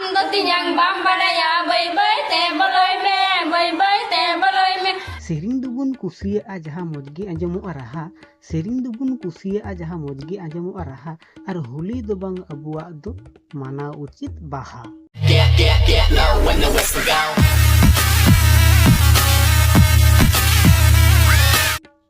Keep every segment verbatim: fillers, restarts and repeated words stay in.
ᱟᱢ ᱫᱚ ᱛᱤᱧᱟᱝ ᱵᱟᱢ ᱵᱟᱰᱟᱭᱟ, ᱵᱟᱹᱭ ᱵᱟᱹᱭ ᱛᱮ ᱵᱚᱞᱚᱭ ᱢᱮ, ᱵᱟᱹᱭ ᱵᱟᱹᱭ ᱛᱮ ᱵᱚᱞᱚᱭ ᱢᱮ᱾ ᱥᱮᱨᱮᱧ ᱫᱚᱵᱚᱱ ᱠᱩᱥᱤᱭᱟᱜᱼᱟ ᱡᱟᱦᱟᱸ ᱢᱚᱡᱽ ᱜᱮ ᱟᱸᱡᱚᱢᱚᱜᱼᱟ ᱨᱟᱦᱟ, ᱥᱮᱨᱮᱧ ᱫᱚᱵᱚᱱ ᱠᱩᱥᱤᱭᱟᱜᱼᱟ ᱡᱟᱦᱟᱸ ᱢᱚᱡᱽ ᱜᱮ ᱟᱸᱡᱚᱢᱚᱜᱼᱟ ᱨᱟᱦᱟ, ᱟᱨ ᱦᱳᱞᱤ ᱫᱚ ᱵᱟᱝ ᱟᱵᱚᱣᱟᱜ ᱫᱚ ᱢᱟᱱᱟᱣ ᱩᱪᱤᱛ ᱵᱟᱦᱟ᱾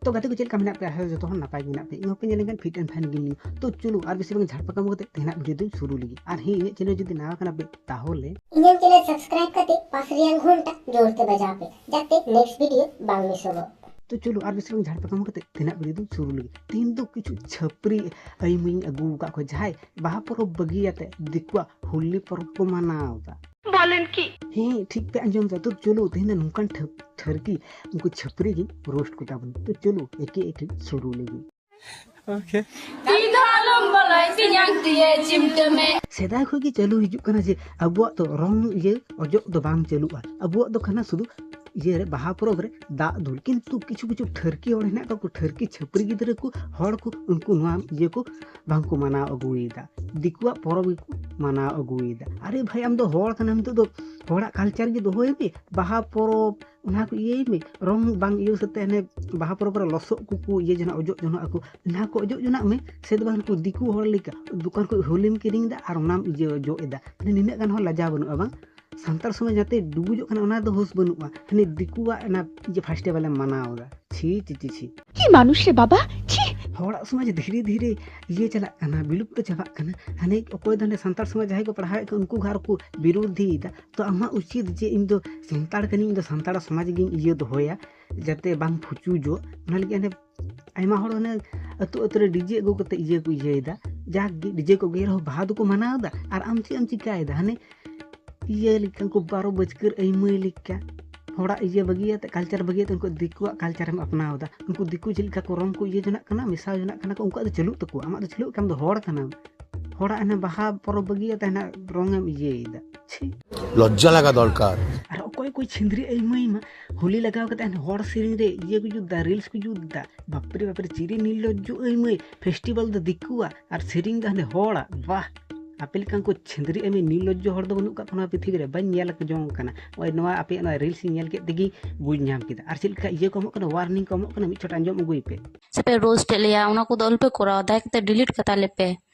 ᱛᱚ ᱜᱟᱛᱮ ᱠᱚ, ᱪᱮᱫ ᱞᱮᱠᱟ ᱢᱮᱱᱟᱜ ᱯᱮᱭᱟ? ᱟᱨᱦᱚᱸ ᱡᱚᱛᱚ ᱦᱚᱲ ᱱᱟᱯᱟᱭ ᱜᱮ ᱢᱮᱱᱟᱜ ᱯᱮᱭᱟ᱾ ᱤᱧ ᱦᱚᱸᱯᱮ ᱧᱮᱞ ᱞᱮᱱᱠᱷᱟᱱ fit and fine ᱜᱮ ᱢᱤᱱᱟᱹᱧᱟ᱾ ᱛᱚ ᱪᱚᱞᱚ, ᱟᱨ ᱵᱮᱥᱤ ᱵᱟᱝ ᱡᱷᱟᱲ ᱯᱟᱠᱟᱢ ᱠᱟᱛᱮ ᱛᱮᱦᱮᱧᱟᱜ video ᱫᱚᱧ ᱥᱩᱨᱩ ᱞᱮᱜᱮ᱾ ᱟᱨ ᱦᱮᱸ, ᱤᱧᱟᱹᱜ channel ᱡᱩᱫᱤ ᱱᱟᱣᱟ ᱠᱟᱱᱟ ᱯᱮ, ᱛᱟᱦᱚᱞᱮ ᱤᱧᱟᱹᱜ channel subscribe ᱠᱟᱛᱮ ᱯᱟᱥ ᱨᱮᱭᱟᱜ ᱜᱷᱚᱱᱴᱟ ᱡᱳᱨ ᱛᱮ ᱵᱟᱡᱟᱣ ᱯᱮ, ᱡᱟᱛᱮ next video ᱵᱟᱝ ᱢᱤᱥᱚᱜᱚᱜ᱾ ᱛᱚ ᱪᱚᱞᱚ, ᱟᱨ ᱵᱮᱥᱤ ᱵᱟᱝ ᱡᱷᱟᱲ ᱯᱟᱠᱟᱢ ᱠᱟᱛᱮ ᱛᱮᱦᱮᱧᱟᱜ video ᱫᱚᱧ ᱥᱩᱨᱩ ᱞᱮᱜᱮ᱾ ᱛᱮᱦᱮᱧ ᱫᱚ ᱠᱤᱪᱷᱩ ᱪᱷᱟᱹᱯᱨᱤ ᱟᱹᱭᱢᱟᱹᱧ ᱟᱹᱜᱩ ᱟᱠᱟᱫ ᱠᱚᱣᱟ, ᱡᱟᱦᱟᱸᱭ ᱵᱟᱦᱟ ᱯᱚᱨᱚᱵᱽ ᱵᱟᱹᱜᱤᱭᱟᱛᱮ ᱫᱤᱠᱩᱣᱟᱜ ᱦᱳᱞᱤ ᱯᱚᱨᱚᱵᱽ ᱠᱚ ᱢᱟᱱᱟᱣ ᱮᱫᱟ᱾ ᱵᱚᱞᱮᱱ ᱠᱤ? ᱦᱮᱸ, ᱴᱷᱤᱠ ᱯᱮ ᱟᱸᱡᱚᱢ ᱮᱫᱟ᱾ ᱛᱚ ᱪᱚᱞᱚ, ᱛᱮᱦᱮᱧ ᱫᱚ ᱱᱚᱝᱠᱟᱱ ᱴᱷᱟᱹ-, ᱴᱷᱟᱹᱨᱠᱤ ᱩᱱᱠᱩ ᱪᱷᱟᱹᱯᱨᱤ ᱜᱤᱧ roast ᱠᱚ ᱛᱟᱵᱚᱱᱟ᱾ ᱛᱚ ᱪᱚᱞᱚ, ᱮᱠᱮ ᱮᱠᱮ ᱥᱩᱨᱩ ᱞᱮᱜᱮ᱾ ᱛᱤ ᱫᱚ ᱟᱞᱚᱢ ᱵᱚᱞᱚᱭ ᱛᱤᱧᱟᱝ ᱛᱤᱭᱮ ᱪᱤᱢᱴᱟᱹ ᱢᱮ᱾ ᱥᱮᱫᱟᱭ ᱠᱷᱚᱱ ᱜᱮ ᱪᱟᱹᱞᱩ ᱦᱤᱡᱩᱜ ᱠᱟᱱᱟ ᱡᱮ ᱟᱵᱚᱣᱟᱜ ᱫᱚ ᱨᱚᱝ ᱤᱭᱟᱹ ᱚᱡᱚᱜ ᱫᱚ ᱵᱟᱝ ᱪᱟᱹᱞᱩᱜᱼᱟ᱾ ᱟᱵᱚᱣᱟᱜ ᱫᱚ ᱠᱟᱱᱟ ᱥᱩᱫᱷᱩ ᱤᱭᱟᱹ ᱨᱮ, ᱵᱟᱦᱟ ᱯᱚᱨᱚᱵᱽ ᱨᱮ ᱫᱟᱜ ᱫᱩᱞ᱾ ᱠᱤᱱᱛᱩ ᱠᱤᱪᱷᱩ ᱠᱤᱪᱷᱩ ᱴᱷᱟᱹᱨᱠᱤ ᱦᱚᱲ ᱦᱮᱱᱟᱜ ᱠᱚᱣᱟ, ᱴᱷᱟᱹᱨᱠᱤ ᱪᱷᱟᱹᱯᱨᱤ ᱜᱤᱫᱽᱨᱟᱹ ᱠᱚ, ᱦᱚᱲ ᱠᱚ, ᱩᱱᱠᱩ ᱱᱚᱣᱟ ᱤᱭᱟᱹ ᱠᱚ ᱵᱟᱝ ᱠᱚ ᱢᱟᱱᱟᱣ ᱟᱹᱜᱩᱭᱮᱫᱟ, ᱫᱤᱠᱩᱣᱟᱜ ᱯᱚᱨᱚᱵᱽ ᱜᱮᱠᱚ ᱢᱟᱱᱟᱣ ᱟᱹᱜᱩᱭᱮᱫᱟ᱾ ᱟᱨᱮ ᱵᱷᱟᱭ, ᱟᱢ ᱫᱚ ᱦᱚᱲ ᱠᱟᱱᱟᱢ, ᱱᱤᱛᱚᱜ ᱫᱚ ᱦᱚᱲᱟᱜ culture ᱜᱮ ᱫᱚᱦᱚᱭ ᱢᱮ᱾ ᱵᱟᱦᱟ ᱯᱚᱨᱚᱵᱽ ᱚᱱᱟ ᱠᱚ ᱤᱭᱟᱹᱭ ᱢᱮ, ᱨᱚᱝ ᱵᱟᱝ ᱤᱭᱟᱹ ᱥᱟᱛᱮ ᱦᱟᱱᱮ ᱵᱟᱦᱟ ᱯᱚᱨᱚᱵᱽ ᱨᱮ ᱞᱚᱥᱚᱫ ᱠᱚᱠᱚ ᱤᱭᱟᱹ ᱡᱚᱱᱟᱜ, ᱚᱡᱚᱜ ᱡᱚᱱᱟᱜ ᱟᱠᱚ, ᱚᱱᱟ ᱠᱚ ᱚᱡᱚᱜ ᱡᱚᱱᱟᱜ ᱢᱮ᱾ ᱥᱮ ᱫᱚ ᱵᱟᱝ ᱩᱱᱠᱩ ᱫᱤᱠᱩ ᱦᱚᱲ ᱞᱮᱠᱟ ᱫᱚᱠᱟᱱ ᱠᱷᱚᱱ ᱦᱳᱞᱤᱢ ᱠᱤᱨᱤᱧ ᱮᱫᱟ ᱟᱨ ᱚᱱᱟᱢ ᱤᱭᱟᱹ ᱚᱡᱚᱜ ᱮᱫᱟ᱾ ᱢᱟᱱᱮ ᱱᱤᱱᱟᱹᱜ ᱜᱟᱱ ᱦᱚᱸ ᱞᱟᱡᱟᱣ ᱵᱟᱹᱱᱩᱜᱼᱟ ᱵᱟᱝ? ᱥᱟᱱᱛᱟᱲ ᱥᱚᱢᱟᱡᱽ ᱡᱟᱛᱮ ᱰᱩᱵᱩᱡᱚᱜ ᱠᱟᱱᱟ, ᱚᱱᱟ ᱫᱚ ᱦᱩᱸᱥ ᱵᱟᱹᱱᱩᱜᱼᱟ᱾ ᱦᱟᱱᱮ ᱫᱤᱠᱩᱣᱟᱜ ᱚᱱᱟ ᱤᱭᱟᱹ festival ᱮᱢ ᱢᱟᱱᱟᱣ ᱮᱫᱟ᱾ ᱪᱷᱤ, ᱪᱷᱤ, ᱪᱷᱤ, ᱪᱷᱤ᱾ কি মানুষ রে বাবা, ছি। ᱦᱚᱲᱟᱜ ᱥᱚᱢᱟᱡᱽ ᱫᱷᱤᱨᱮ ᱫᱷᱤᱨᱮ ᱤᱭᱟᱹ ᱪᱟᱞᱟᱜ ᱠᱟᱱᱟ, ᱵᱤᱞᱩᱯᱛᱚ ᱪᱟᱵᱟᱜ ᱠᱟᱱᱟ᱾ ᱦᱟᱱᱮ ᱚᱠᱚᱭ ᱫᱚ ᱦᱟᱱᱮ ᱥᱟᱱᱛᱟᱲ ᱥᱚᱢᱟᱡᱽ ᱡᱟᱦᱟᱸᱭ ᱠᱚ ᱯᱟᱲᱦᱟᱣᱮᱫ ᱠᱚ, ᱩᱱᱠᱩ ᱜᱮ ᱟᱨᱚ ᱠᱚ ᱵᱤᱨᱳᱫᱷᱤᱭᱮᱫᱟ᱾ ᱛᱚ ᱟᱢᱟᱜ ᱩᱪᱤᱛ ᱡᱮ ᱤᱧ ᱫᱚ ᱥᱟᱱᱛᱟᱲ ᱠᱟᱹᱱᱟᱹᱧ, ᱤᱧ ᱫᱚ ᱥᱟᱱᱛᱟᱲ ᱥᱚᱢᱟᱡᱽ ᱜᱤᱧ ᱤᱭᱟᱹ ᱫᱚᱦᱚᱭᱟ, ᱡᱟᱛᱮ ᱵᱟᱝ ᱯᱷᱩᱪᱩᱡᱚᱜ᱾ ᱚᱱᱟ ᱞᱟᱹᱜᱤᱫ ᱦᱟᱱᱮ ᱟᱭᱢᱟ ᱦᱚᱲ ᱦᱟᱱᱮ ᱟᱹᱛᱩ ᱟᱹᱛᱩ ᱨᱮ DJ ᱟᱹᱜᱩ ᱠᱟᱛᱮ ᱤᱭᱟᱹ ᱠᱚ ᱤᱭᱟᱹᱭᱮᱫᱟ᱾ ᱡᱟᱠ ᱜᱮ, DJ ᱠᱚ ᱟᱹᱜᱩᱭ ᱨᱮᱦᱚᱸ ᱵᱟᱦᱟ ᱫᱚᱠᱚ ᱢᱟᱱᱟᱣ ᱮᱫᱟ, ᱟᱨ ᱟᱢ ᱪᱮᱫ ᱮᱢ ᱪᱤᱠᱟᱭᱮᱫᱟ? ᱦᱟᱱᱮ ᱤᱭᱟᱹ ᱞᱮᱠᱟ, ᱩᱱᱠᱩ ᱵᱟᱨᱚ ᱵᱟᱹᱡᱠᱟᱹᱨ ᱟᱹᱭᱢᱟᱹᱭ ᱞᱮᱠᱟ ᱦᱚᱲᱟᱜ ᱤᱭᱟᱹ ᱵᱟᱹᱜᱤᱭᱟᱛᱮ, culture ᱵᱟᱹᱜᱤᱭᱟᱛᱮ ᱩᱱᱠᱩ ᱫᱤᱠᱩᱣᱟᱜ culture ᱮᱢ ᱟᱯᱱᱟᱣ ᱮᱫᱟ᱾ ᱩᱱᱠᱩ ᱫᱤᱠᱩ ᱪᱮᱫ ᱞᱮᱠᱟ ᱠᱚ ᱨᱚᱝ ᱠᱚ ᱤᱭᱟᱹ ᱡᱚᱱᱟᱜ ᱠᱟᱱᱟ, ᱢᱮᱥᱟ ᱡᱚᱱᱟᱜ ᱠᱟᱱᱟ ᱠᱚ, ᱩᱱᱠᱩᱣᱟᱜ ᱫᱚ ᱪᱟᱹᱞᱩᱜ ᱛᱟᱠᱚᱣᱟ, ᱟᱢᱟᱜ ᱫᱚ ᱪᱟᱹᱞᱩᱜ ᱠᱟᱱ ᱫᱚ ᱦᱚᱲ ᱠᱟᱱᱟᱢ᱾ ᱦᱚᱲᱟᱜ ᱦᱟᱱᱮ ᱵᱟᱦᱟ ᱯᱚᱨᱚᱵᱽ ᱵᱟᱹᱜᱤᱭᱟᱛᱮ ᱦᱟᱱᱮ ᱨᱚᱝ ᱮᱢ ᱤᱭᱟᱹᱭᱮᱫᱟ᱾ ᱪᱷᱤ᱾ লজ্জা লাগা দরকার। ᱟᱨ ᱚᱠᱚᱭ ᱚᱠᱚᱭ ᱪᱷᱤᱸᱫᱽᱨᱤ ᱟᱹᱭᱢᱟᱹᱭ ᱢᱟ, ᱦᱳᱞᱤ ᱞᱟᱜᱟᱣ ᱠᱟᱛᱮ ᱦᱟᱱᱮ ᱦᱚᱲ ᱥᱮᱨᱮᱧ ᱨᱮ ᱤᱭᱟᱹ ᱠᱚ ᱡᱩᱛ ᱫᱟ, ᱨᱤᱞᱥ ᱠᱚ ᱡᱩᱛ ᱫᱟ᱾ ᱵᱟᱯᱨᱮ ᱵᱟᱯᱨᱮ, ᱪᱤᱨᱤ ᱱᱤᱨᱞᱚᱡᱽᱡᱚ ᱟᱹᱭᱢᱟᱹᱭ, ᱯᱷᱮᱥᱴᱤᱵᱷᱟᱞ ᱫᱚ ᱫᱤᱠᱩᱣᱟᱜ ᱟᱨ ᱥᱮᱨᱮᱧ ᱫᱚ ᱦᱟᱱᱮ ᱦᱚᱲᱟᱜ᱾ ᱵᱟᱦ, ᱟᱯᱮ ᱞᱮᱠᱟᱱ ᱠᱚ ᱪᱷᱤᱸᱫᱽᱨᱤ ᱟᱹᱭᱢᱟᱹᱭ ᱱᱤᱨᱞᱚᱡᱽᱡᱚ ᱦᱚᱲ ᱫᱚ ᱵᱟᱹᱱᱩᱜ ᱠᱟᱜ ᱠᱚᱣᱟ ᱱᱚᱣᱟ ᱯᱨᱤᱛᱷᱤᱵᱤ ᱨᱮ, ᱵᱟᱹᱧ ᱧᱮᱞ ᱡᱚᱝ ᱠᱟᱱᱟ᱾ ᱱᱚᱜᱼᱚᱭ ᱱᱚᱣᱟ ᱟᱯᱮᱭᱟᱜ ᱱᱚᱣᱟ ᱨᱤᱞᱥ ᱤᱧ ᱧᱮᱞ ᱠᱮᱫ ᱛᱮᱜᱮ ᱵᱩᱡᱽ ᱧᱟᱢ ᱠᱮᱫᱟ᱾ ᱟᱨ ᱪᱮᱫ ᱞᱮᱠᱟ ᱤᱭᱟᱹ ᱠᱚ ᱮᱢᱚᱜ ᱠᱟᱱᱟ, ᱣᱟᱨᱱᱤᱝ ᱠᱚ ᱮᱢᱚᱜ ᱠᱟᱱᱟ, ᱢᱤᱫ ᱪᱷᱚᱴ ᱟᱸᱡᱚᱢ ᱟᱹᱜᱩᱭ ᱯᱮ᱾ ᱥᱮᱯᱮ ᱨᱳᱥᱴ ᱮᱫ ᱞᱮᱭᱟ, ᱚᱱᱟ ᱠᱚᱫᱚ ᱟᱞᱚᱯᱮ ᱠᱚᱨᱟᱣᱟ, ᱫᱟᱭᱟ ᱠᱟᱛᱮ ᱰᱤᱞᱤᱴ ᱠᱟᱛᱟ ᱞᱮᱯᱮ᱾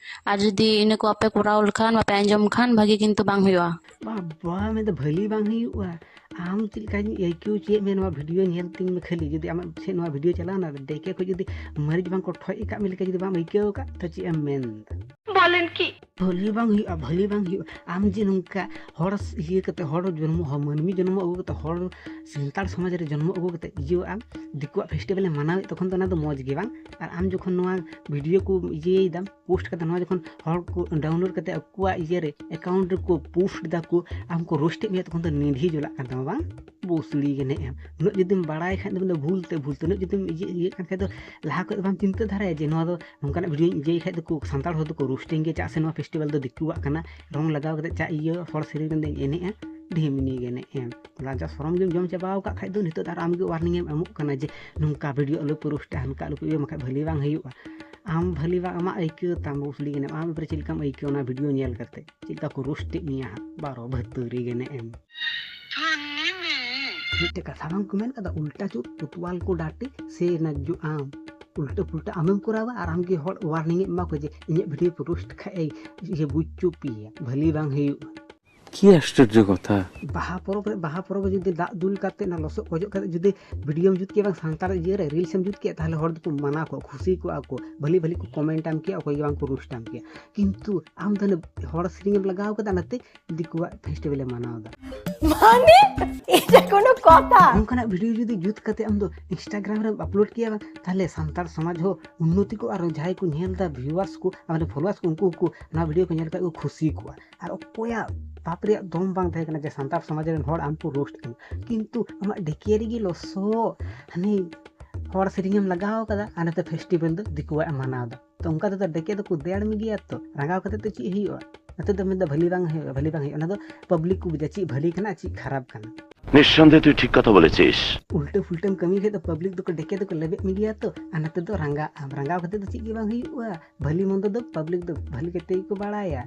ᱟᱨ ᱡᱩᱫᱤ ᱤᱱᱟᱹ ᱠᱚ ᱟᱯᱮ ᱠᱚᱨᱟᱣ ᱞᱮᱠᱷᱟᱱ, ᱵᱟᱯᱮ ᱟᱸᱡᱚᱢ ᱠᱷᱟᱱ, ᱵᱷᱟᱜᱤ ᱠᱤᱱᱛᱩ ᱵᱟᱝ ᱦᱩᱭᱩᱜᱼᱟ᱾ ᱵᱟᱵᱟ, ᱢᱮᱱᱫᱚ ᱵᱷᱟᱹᱞᱤ ᱵᱟᱝ ᱦᱩᱭᱩᱜᱼᱟ᱾ ᱟᱢ ᱪᱮᱫ ᱞᱮᱠᱟᱧ ᱟᱹᱭᱠᱟᱹᱣ ᱦᱚᱪᱚᱭᱮᱫ ᱢᱮᱭᱟ ᱱᱚᱣᱟ ᱵᱷᱤᱰᱤᱭᱳ ᱧᱮᱞ ᱛᱤᱧ ᱢᱮ ᱠᱷᱟᱹᱞᱤ᱾ ᱡᱩᱫᱤ ᱟᱢᱟᱜ ᱥᱮᱫ ᱱᱚᱣᱟ ᱵᱷᱤᱰᱤᱭᱳ ᱪᱟᱞᱟᱣᱱᱟ, ᱰᱮᱠᱮ ᱠᱷᱚᱡ ᱡᱩᱫᱤ ᱢᱟᱹᱨᱤᱪ ᱵᱟᱝ ᱠᱚ ᱴᱷᱚᱡ ᱟᱠᱟᱫ ᱢᱮ ᱞᱮᱠᱟ ᱡᱩᱫᱤ ᱵᱟᱢ ᱟᱹᱭᱠᱟᱹᱣ ᱟᱠᱟᱫ, ᱛᱚ ᱪᱮᱫ ᱮᱢ ᱢᱮᱱ ᱮᱫᱟ? ᱵᱚᱞᱮᱱ ᱠᱤ? ᱵᱷᱟᱹᱞᱤ ᱵᱟᱝ ᱦᱩᱭᱩᱜᱼᱟ, ᱵᱷᱟᱹᱞᱤ ᱵᱟᱝ ᱦᱩᱭᱩᱜᱼᱟ᱾ ᱟᱢ ᱡᱮ ᱱᱚᱝᱠᱟ ᱦᱚᱲ ᱤᱭᱟᱹ ᱠᱟᱛᱮ, ᱦᱚᱲ ᱡᱚᱱᱢᱚ, ᱦᱚᱲ ᱢᱟᱹᱱᱢᱤ ᱡᱚᱱᱢᱚ ᱟᱹᱜᱩ ᱠᱟᱛᱮ, ᱦᱚᱲ ᱥᱟᱱᱛᱟᱲ ᱥᱚᱢᱟᱡᱽ ᱨᱮ ᱡᱚᱱᱢᱚ ᱟᱹᱜᱩ ᱠᱟᱛᱮ ᱤᱭᱟᱹᱣᱟᱜ ᱟᱢ, ᱫᱤᱠᱩᱣᱟᱜ ᱯᱷᱮᱥᱴᱤᱵᱷᱟᱞ ᱮᱢ ᱢᱟᱱᱟᱣᱮᱫ, ᱛᱚᱠᱷᱚᱱ ᱫᱚ ᱚᱱᱟ ᱫᱚ ᱢᱚᱡᱽ ᱜᱮ ᱵᱟᱝ? ᱟᱨ ᱟᱢ ᱡᱚᱠᱷᱚᱱ ᱱᱚᱣᱟ ᱵᱷᱤᱰᱤᱭᱳ ᱠᱚ ᱤᱭᱟᱹᱭ ᱫᱟᱢ, ᱯᱳᱥᱴ ᱠᱟᱛᱮ, ᱱᱚᱣᱟ ᱡᱚᱠᱷᱚᱱ ᱦᱚᱲ ᱠᱚ ᱰᱟᱣᱩᱱᱞᱳᱰ ᱠᱟᱛᱮ ᱟᱠᱚᱣᱟᱜ ᱤᱭᱟᱹ ᱨᱮ, ᱮᱠᱟᱣᱩᱱᱴ ᱨᱮᱠᱚ ᱯᱳᱥᱴ ᱫᱟᱠᱚ, ᱟᱢ ᱠᱚ ᱨᱳᱥᱴᱮᱫ ᱢᱮᱭᱟ, ᱛᱚᱠᱷᱚᱱ ᱫᱚ ᱱᱤᱰᱷᱤ ᱡᱚᱞᱟᱜ ᱠᱟᱱ ᱛᱟᱢᱟ ᱵᱟᱝ? ᱵᱩᱥᱲᱤ ᱜᱮ ᱱᱮᱜᱼᱮᱢ᱾ ᱩᱱᱟᱹᱜ ᱡᱩᱫᱤᱢ ᱵᱟᱲᱟᱭ ᱠᱷᱟᱱ ᱫᱚ, ᱵᱚᱞᱮ ᱵᱷᱩᱞ ᱛᱮ, ᱵᱷᱩᱞ ᱛᱮ, ᱩᱱᱟᱹᱜ ᱡᱩᱫᱤᱢ ᱤᱭᱟᱹ, ᱤᱭᱟᱹᱜ ᱠᱟᱱ ᱠᱷᱟᱡ ᱫᱚ, ᱞᱟᱦᱟ ᱠᱷᱚᱡ ᱫᱚ ᱵᱟᱢ ᱪᱤᱱᱛᱟᱹ ᱫᱷᱟᱨᱟᱭᱟ ᱡᱮ ᱱᱚᱣᱟ ᱫᱚ ᱱᱚᱝᱠᱟᱱᱟᱜ ᱵᱷᱤᱰᱤᱭᱳᱧ ᱤᱭᱟᱹᱭ ᱠᱷᱟᱡ ᱫᱚᱠᱚ ᱥᱟᱱᱛᱟᱲ ᱦᱚᱲ ᱫᱚᱠᱚ ᱨᱳᱥᱴᱤᱝ ᱜᱮᱭᱟ, ᱪᱮᱫᱟᱜ ᱥᱮ ᱱᱚᱣᱟ ᱯᱷᱮᱥᱴᱤᱵᱷᱟᱞ ᱫᱚ ᱫᱤᱠᱩᱣᱟᱜ ᱠᱟᱱᱟ, ᱨᱚᱝ ᱞᱟᱜᱟᱣ ᱠᱟᱛᱮ ᱪᱟ ᱤᱭᱟᱹ ᱦᱚᱲ ᱥᱮᱨᱮᱧ ᱨᱮᱫᱚᱧ ᱮᱱᱮᱡᱼᱟ, ᱰᱷᱤᱢᱱᱤ ᱜᱮ ᱮᱱᱮᱡ ᱮᱢ᱾ ᱞᱟᱡᱟ ᱥᱚᱨᱚᱢ ᱜᱮᱢ ᱡᱚᱢ ᱪᱟᱵᱟᱣ ᱟᱠᱟᱫ ᱠᱷᱟᱡ ᱫᱚ ᱱᱤᱛᱚᱜ ᱫᱚ ᱟᱨ ᱟᱢᱜᱮ ᱣᱟᱨᱱᱤᱝ ᱮᱢ ᱮᱢᱚᱜ ᱠᱟᱱᱟ ᱡᱮ ᱱᱚᱝᱠᱟ ᱵᱷᱤᱰᱤᱭᱳ ᱟᱞᱚ ᱯᱮ ᱨᱳᱥᱴᱟ, ᱦᱟᱱᱠᱟ ᱟᱞᱚ ᱯᱮ ᱤᱭᱟᱹ, ᱵᱟᱠᱷᱟᱡ ᱵᱷᱟᱹᱞᱤ ᱵᱟᱝ ᱦᱩᱭᱩᱜᱼᱟ᱾ ᱟᱢ ᱵᱷᱟᱹᱞᱤ ᱵᱟᱝ, ᱟᱢᱟᱜ ᱟᱹᱭᱠᱟᱹᱣ ᱛᱟᱢ ᱵᱩᱥᱲᱤ ᱜᱮ ᱮᱱᱮᱡ ᱮᱢ᱾ ᱟᱢ ᱮᱵᱟᱨᱮ ᱪᱮᱫ ᱞᱮᱠᱟᱢ ᱟᱹᱭᱠᱟᱹᱣ ᱚᱱᱟ ᱵᱷᱤᱰᱤᱭᱳ ᱧᱮᱞ ᱠᱟᱛᱮ? ᱪᱮᱫ ᱞᱮᱠᱟ ᱠᱚ ᱨᱳᱥᱴᱮᱫ ᱢᱮᱭᱟ ᱦᱟᱸᱜ, ᱵᱟᱨᱚ ᱵᱷᱟᱹᱛᱟᱹᱨᱤ ᱜᱮ ᱮᱱᱮᱡ ᱮᱢ᱾ ᱢᱤᱫᱴᱮᱡ ᱠᱟᱛᱷᱟ ᱵᱟᱝ ᱠᱚ ᱢᱮᱱ ᱠᱟᱫᱟ, ᱩᱞᱴᱟ ᱪᱩᱛ ᱠᱩᱛᱣᱟᱞ ᱠᱚ ᱰᱟᱴᱮ ᱥᱮ ᱱᱟᱡᱽᱡᱚ ᱟᱢ᱾ ᱩᱞᱴᱟᱹ ᱯᱩᱞᱴᱟᱹ ᱟᱢᱮᱢ ᱠᱚᱨᱟᱣᱟ ᱟᱨ ᱟᱢᱜᱮ ᱦᱚᱲ ᱣᱟᱨᱱᱤᱝ ᱮᱢ ᱮᱢᱟ ᱠᱚᱣᱟ ᱡᱮ ᱤᱧᱟᱹᱜ ᱵᱷᱤᱰᱤᱭᱳ ᱯᱮ ᱨᱳᱥᱴ ᱠᱷᱟᱡ ᱮ ᱤᱭᱟᱹ ᱵᱩᱡᱽ ᱪᱚ ᱯᱮᱭᱟ, ᱵᱷᱟᱹᱞᱤ ᱵᱟᱝ ᱦᱩᱭᱩᱜᱼᱟ᱾ কি আশ্চর্য কথা। ᱵᱟᱦᱟ ᱯᱚᱨᱚᱵᱽ ᱨᱮ, ᱵᱟᱦᱟ ᱯᱚᱨᱚᱵᱽ ᱨᱮ ᱡᱩᱫᱤ ᱫᱟᱜ ᱫᱩᱞ ᱠᱟᱛᱮ ᱚᱱᱟ ᱞᱚᱥᱚᱫ ᱠᱚ ᱚᱡᱚᱜ ᱠᱟᱛᱮ ᱡᱩᱫᱤ ᱵᱷᱤᱰᱤᱭᱳᱢ ᱡᱩᱛ ᱠᱮᱭᱟ, ᱵᱟᱝ ᱥᱟᱱᱛᱟᱲ ᱤᱭᱟᱹ ᱨᱮ ᱨᱤᱞᱥ ᱮᱢ ᱡᱩᱛ ᱠᱮᱭᱟ, ᱛᱟᱦᱞᱮ ᱦᱚᱲ ᱫᱚᱠᱚ ᱢᱟᱱᱟ ᱠᱚᱜᱼᱟ, ᱠᱷᱩᱥᱤ ᱠᱚᱜᱼᱟ ᱠᱚ, ᱵᱷᱟᱹᱞᱤ ᱵᱷᱟᱹᱞᱤ ᱠᱚ ᱠᱚᱢᱮᱱᱴ ᱟᱢ ᱠᱮᱭᱟ, ᱚᱠᱚᱭ ᱜᱮ ᱵᱟᱝ ᱠᱚ ᱨᱳᱥᱴ ᱟᱢ ᱠᱮᱭᱟ᱾ ᱠᱤᱱᱛᱩ ᱟᱢ ᱫᱚ ᱦᱟᱱᱮ ᱦᱚᱲ ᱥᱮᱨᱮᱧ ᱮᱢ ᱞᱟᱜᱟᱣ ᱠᱟᱫᱟ, ᱚᱱᱟᱛᱮ ᱫᱤᱠᱩᱣᱟᱜ ᱯᱷᱮᱥᱴᱤᱵᱷᱟᱞ ᱮ ᱢᱟᱱᱟᱣ ᱮᱫᱟ᱾ ᱢᱟᱱᱮ, এটা কোনো কথা? ᱚᱱᱠᱟᱱᱟᱜ ᱵᱷᱤᱰᱤᱭᱳ ᱡᱩᱫᱤ ᱡᱩᱛ ᱠᱟᱛᱮ ᱟᱢ ᱫᱚ ᱤᱱᱥᱴᱟᱜᱨᱟᱢ ᱨᱮᱢ ᱟᱯᱞᱳᱰ ᱠᱮᱭᱟ, ᱵᱟᱝ ᱛᱟᱦᱞᱮ ᱥᱟᱱᱛᱟᱲ ᱥᱚᱢᱟᱡᱽ ᱦᱚᱸ ᱩᱱᱱᱚᱛᱤ ᱠᱚᱜᱼᱟ, ᱟᱨ ᱡᱟᱦᱟᱸᱭ ᱠᱚ ᱧᱮᱞ ᱮᱫᱟ, ᱵᱷᱤᱭᱩᱣᱟᱨᱥ ᱠᱚ, ᱢᱟᱱᱮ ᱯᱷᱚᱞᱳᱣᱟᱨᱥ ᱠᱚ, ᱩᱱᱠᱩ ᱦᱚᱸᱠᱚ ᱚᱱᱟ ᱵᱷᱤᱰᱤᱭᱳ ᱠᱚ ᱧᱮᱞ ᱠᱟᱛᱮ ᱠᱚ ᱠᱷᱩᱥᱤ ᱠᱚᱜᱼᱟ᱾ ᱟᱨ ᱚᱠᱚᱭᱟᱜ ᱯᱟᱯ ᱨᱮᱭᱟᱜ ᱫᱚᱢ ᱵᱟᱝ ᱛᱟᱦᱮᱸ ᱠᱟᱱᱟ ᱡᱮ ᱥᱟᱱᱛᱟᱲ ᱥᱚᱢᱟᱡᱽ ᱨᱮᱱ ᱦᱚᱲ ᱟᱢ ᱠᱚ ᱨᱳᱥᱴ ᱠᱟᱱᱟ, ᱠᱤᱱᱛᱩ ᱟᱢᱟᱜ ᱰᱮᱠᱮ ᱨᱮᱜᱮ ᱞᱚᱥᱚᱫ, ᱦᱟᱱᱮ ᱦᱚᱲ ᱥᱮᱨᱮᱧ ᱮᱢ ᱞᱟᱜᱟᱣ ᱠᱟᱫᱟ ᱟᱨ ᱱᱚᱛᱮ ᱯᱷᱮᱥᱴᱤᱵᱷᱟᱞ ᱫᱚ ᱫᱤᱠᱩᱣᱟᱜ ᱮᱢ ᱢᱟᱱᱟᱣ ᱮᱫᱟ᱾ ᱛᱚ ᱚᱱᱠᱟ ᱛᱮᱫᱚ ᱰᱮᱠᱮ ᱫᱚᱠᱚ ᱫᱟᱹᱲ ᱢᱮ ᱜᱮᱭᱟ, ᱛᱚ ᱨᱟᱸᱜᱟᱣ ᱠᱟᱛᱮ ᱫᱚ ᱪᱮᱫ ᱦᱩᱭᱩᱜᱼᱟ? ᱱᱚᱛᱮ ᱫᱚ ᱢᱮᱱᱫᱟ ᱵᱷᱟᱹᱞᱤ ᱵᱟᱝ ᱦᱩᱭᱩᱜᱼᱟ, ᱵᱷᱟᱹᱞᱤ ᱵᱟᱝ ᱦᱩᱭᱩᱜᱼᱟ, ᱚᱱᱟ ᱫᱚ ᱯᱟᱵᱽᱞᱤᱠ ᱠᱚ ᱵᱩᱡᱟ ᱪᱮᱫ ᱵᱷᱟᱹᱞᱤ ᱠᱟᱱᱟ ᱪᱮᱫ ᱠᱷᱟᱨᱟᱯ ᱠᱟᱱᱟ᱾ নিঃসন্দেহে তুই ঠিক কথা বলেছিস। ᱩᱞᱴᱟᱹ ᱯᱷᱩᱞᱴᱟᱹᱢ ᱠᱟᱹᱢᱤ ᱠᱷᱟᱡ ᱫᱚ ᱯᱟᱵᱽᱞᱤᱠ ᱫᱚᱠᱚ ᱰᱮᱠᱮ ᱫᱚᱠᱚ ᱞᱮᱵᱮᱫ ᱢᱮ ᱜᱮᱭᱟ ᱛᱚ, ᱟᱨ ᱱᱚᱛᱮ ᱫᱚ ᱨᱟᱸᱜᱟᱜ ᱟᱢ, ᱨᱟᱸᱜᱟᱣ ᱠᱟᱛᱮ ᱫᱚ ᱪᱮᱫ ᱜᱮ ᱵᱟᱝ ᱦᱩᱭᱩᱜᱼᱟ᱾ ᱵᱷᱟᱹᱞᱤ ᱢᱚᱱᱫᱚ ᱫᱚ ᱯᱟᱵᱽᱞᱤᱠ ᱫᱚ ᱵᱷᱟᱹᱞᱤ ᱠᱟᱛᱮ ᱜᱮᱠᱚ ᱵᱟᱲᱟᱭᱟ᱾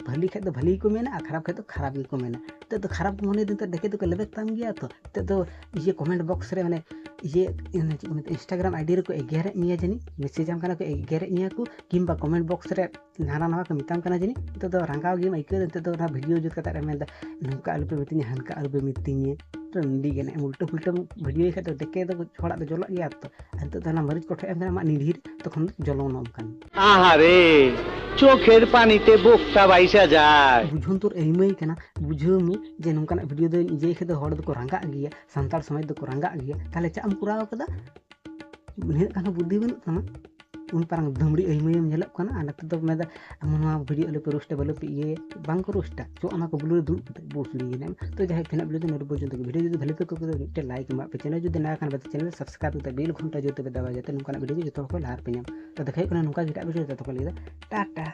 ᱵᱷᱟᱹᱞᱤ ᱠᱷᱟᱡ ᱫᱚ ᱵᱷᱟᱹᱞᱤ ᱜᱮᱠᱚ ᱢᱮᱱᱟ, ᱟᱨ ᱠᱷᱟᱨᱟᱯ ᱠᱷᱟᱡ ᱫᱚ ᱠᱷᱟᱨᱟᱯ ᱜᱮᱠᱚ ᱢᱮᱱᱟ᱾ ᱱᱤᱛᱚᱜ ᱫᱚ ᱠᱷᱟᱨᱟᱯ ᱢᱚᱱᱮ ᱫᱚ ᱱᱤᱛᱚᱜ ᱰᱮᱠᱮ ᱫᱚᱠᱚ ᱞᱮᱵᱮᱫ ᱛᱟᱢ ᱜᱮᱭᱟ ᱛᱚ᱾ ᱱᱤᱛᱚᱜ ᱫᱚ ᱤᱭᱟᱹ ᱠᱚᱢᱮᱱᱴ ᱵᱚᱠᱥ ᱨᱮ ᱢᱟᱱᱮ ᱤᱭᱟᱹ ᱪᱮᱫ ᱠᱚ ᱢᱮᱛᱟᱜᱼᱟ, ᱤᱱᱥᱴᱟᱜᱨᱟᱢ ᱟᱭᱰᱤ ᱨᱮᱠᱚ ᱮᱜᱮᱨᱮᱫ ᱢᱮᱭᱟ ᱡᱟᱹᱱᱤᱡ, ᱢᱮᱥᱮᱡᱽ ᱟᱢ ᱠᱟᱱᱟ ᱠᱚ, ᱮᱜᱮᱨᱮᱫ ᱢᱮᱭᱟ ᱠᱚ, ᱠᱤᱝᱵᱟ ᱠᱚᱢᱮᱱᱴ ᱵᱚᱠᱥ ᱨᱮ ᱦᱟᱱᱟ ᱱᱟᱣᱟ ᱠᱚ ᱢᱮᱛᱟᱢ ᱠᱟᱱᱟ ᱡᱟᱹᱱᱤᱡ᱾ ᱱᱤᱛᱚᱜ ᱫᱚ ᱨᱟᱸᱜᱟᱣ ᱜᱮᱢ ᱟᱹᱭᱠᱟᱹᱣ ᱮᱫᱟ᱾ ᱱᱤᱛᱚᱜ ᱫᱚ ᱚᱱᱟ ᱵᱷᱤᱰᱤᱭᱳ ᱡᱩᱛ ᱠᱟᱛᱮ ᱨᱮ ᱢᱮᱱᱫᱟ ᱱᱚᱝᱠᱟ ᱟᱞᱚᱯᱮ ᱢᱤᱛᱟᱹᱧᱟ, ᱦᱟᱱᱠᱟ ᱟᱞᱚᱯᱮ ᱢᱤᱛᱟᱹᱧᱟ᱾ ᱨᱟᱹᱱᱰᱤ ᱜᱮ ᱩᱞᱴᱟᱹ ᱯᱷᱩᱞᱴᱟᱹ ᱵᱷᱤᱰᱤᱭᱳ ᱠᱷᱟᱡ ᱫᱚ ᱰᱮᱠᱮ ᱫᱚ ᱦᱚᱲᱟᱜ ᱫᱚ ᱡᱚᱞᱚᱜ ᱜᱮᱭᱟ ᱛᱚ᱾ ᱟᱨ ᱱᱤᱛᱚᱜ ᱫᱚ ᱚᱱᱟ ᱢᱟᱹᱨᱤᱪ ᱠᱚᱴᱷᱮᱡ ᱮᱢ ᱠᱟᱱᱟ ᱟᱢᱟᱜ ᱱᱤᱰᱷᱤᱨ, ᱛᱚᱠᱷᱚᱱ ᱫᱚ ᱡᱚᱞᱚᱱᱚᱜ ᱠᱟᱱᱟ᱾ আহারে, চোখের পানিতে বোকটা ভাইসা যায়। ᱵᱩᱡᱷᱟᱹᱣ ᱛᱚᱨ ᱟᱹᱭᱢᱟᱹᱭ ᱠᱟᱱᱟ, ᱵᱩᱡᱷᱟᱹᱣ ᱢᱮ ᱡᱮ ᱱᱚᱝᱠᱟᱱᱟᱜ ᱵᱷᱤᱰᱤᱭᱳ ᱫᱚ ᱤᱧ ᱤᱭᱟᱹᱭ ᱠᱷᱟᱡ ᱫᱚ ᱦᱚᱲ ᱫᱚᱠᱚ ᱨᱟᱸᱜᱟᱜ ᱜᱮᱭᱟ, ᱥᱟᱱᱛᱟᱲ ᱥᱚᱢᱟᱡᱽ ᱫᱚᱠᱚ ᱨᱟᱸᱜᱟᱜ ᱜᱮᱭᱟ᱾ ᱛᱟᱦᱚᱞᱮ ᱪᱮᱫ ᱮᱢ ᱠᱚᱨᱟᱣ ᱠᱟᱫᱟ? ᱱᱤᱱᱟᱹᱜ ᱜᱟᱱ ᱦᱚᱸ ᱵᱩᱫᱽᱫᱷᱤ ᱵᱟᱹᱱᱩᱜ ᱛᱟᱢᱟ? ᱩᱱ ᱯᱟᱨᱟᱝ ᱫᱷᱟᱹᱢᱲᱤ ᱟᱹᱭᱢᱟᱹᱭᱮᱢ ᱧᱮᱞᱚᱜ ᱠᱟᱱᱟ, ᱟᱨ ᱱᱤᱛᱚᱜ ᱫᱚ ᱢᱮᱱᱫᱟ ᱟᱢ ᱱᱚᱣᱟ ᱵᱷᱤᱰᱤᱭᱳ ᱟᱞᱚᱯᱮ ᱨᱳᱥᱴᱟ, ᱵᱟᱞᱚᱯᱮ ᱤᱭᱟᱹᱭᱟ᱾ ᱵᱟᱝ ᱠᱚ ᱨᱳᱥᱴᱟ, ᱪᱚ ᱚᱱᱟ ᱠᱚ ᱵᱩᱞᱩ ᱨᱮ ᱫᱩᱲᱩᱵ ᱠᱟᱛᱮ ᱵᱳᱥ ᱞᱟᱹᱭ ᱜᱮ᱾ ᱛᱚ ᱡᱟᱦᱟᱸᱭ ᱛᱤᱱᱟᱹᱜ ᱵᱷᱤᱰᱤᱭᱳ ᱫᱚ ᱱᱚᱰᱮ ᱯᱚᱨᱡᱚᱱᱛᱚ ᱜᱮ᱾ ᱵᱷᱤᱰᱤᱭᱳ ᱡᱩᱫᱤ ᱵᱷᱟᱞᱮ ᱯᱮ ᱟᱹᱭᱠᱟᱹᱣ ᱠᱮᱫᱟ, ᱢᱤᱫᱴᱮᱱ ᱞᱟᱭᱤᱠ ᱮᱢᱟᱜ ᱯᱮ, ᱪᱮᱱᱮᱞ ᱡᱩᱫᱤ ᱱᱟᱣᱟ ᱠᱷᱟᱱ ᱵᱮᱞ ᱜᱷᱚᱱᱴᱟ ᱡᱳᱨ ᱛᱮᱯᱮ ᱫᱟᱵᱟᱭᱟ, ᱡᱟᱛᱮ ᱱᱚᱝᱠᱟᱱᱟᱜ ᱵᱷᱤᱰᱤᱭᱳ ᱡᱚᱛᱚ ᱦᱚᱲ ᱠᱷᱚᱱ ᱞᱟᱦᱟ ᱨᱮᱯᱮ ᱧᱟᱢ᱾ ᱛᱚ ᱫᱮᱠᱷᱟ ᱦᱩᱭᱩᱜ ᱠᱟᱱᱟ ᱱᱚᱝᱠᱟ ᱜᱮ ᱮᱴᱟᱜ ᱵᱷᱤᱰᱤᱭᱳ, ᱛᱚᱛᱚ ᱠᱷᱚᱱ ᱞᱟᱹᱭ ᱫᱟ ᱴᱟᱴᱟ᱾